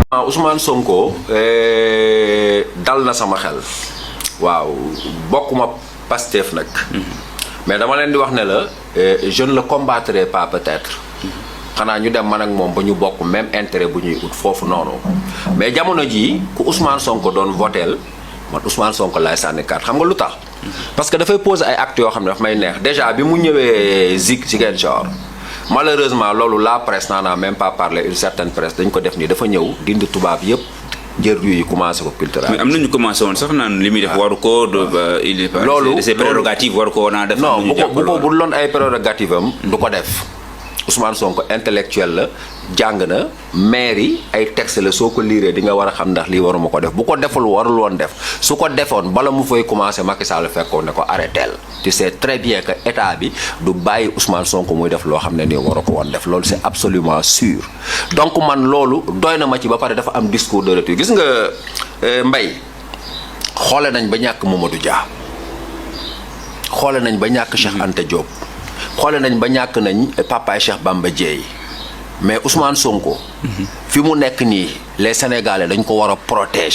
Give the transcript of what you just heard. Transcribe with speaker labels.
Speaker 1: Ousmane Sonko dal na sama xel waaw bokkuma Pastef nag mais dama leen di wax ne la je ne le combattrai pas peut-être xanaa ñu dem man ak moom ba ñu bokk même intérêt bu ñuy ut foofu noonu mais jamono jii ku Ousmane Sonko doon voteel man Ousmane Sonko laay sànni carte xam nga lu tax parce que dafay poser ay actes yoo xam ne daf may neex déjà bi mu ñëwee Ziguinchor malheureusement loolu la presse n'en a même pas parlé une certaine presse dañ ko def nii dafa ñëw dindi tubaab yëpp jël yi commencé ko culturel.
Speaker 2: mais am na ñu commencé woon sax naan li muy def waru ko il est pas.
Speaker 1: loolu
Speaker 2: de ses prérogatives waru ko naa def.
Speaker 1: non bu ko bu loon ay prérogatives am du ko def Ousmane Sonko intellectuel la jàng na maire yi ay texte la soo ko liiree di nga war a xam ndax lii waruma ko def bu ko deful warul woon def su ko defoon bala mu fay commencé Macky Sall fekkoon ne ko arrêtel tu sais très bien que état bi du bàyyi Ousmane Sonko muy def loo xam ne nii waru ko woon def loolu c'est absolument sûr donc man loolu doy na ma ci ba pare dafa am discours de retour gis nga Mbaye xoole nañ ba ñàkk Mamadou Dia xoole nañ ba ñàkk Cheikh Anta Diop xoole nañ ba ñàkk nañ papaay Cheikh Bamba Dièye mais Ousmane Sonko fi mu nekk nii les Sénégalais dañ ko war a protéger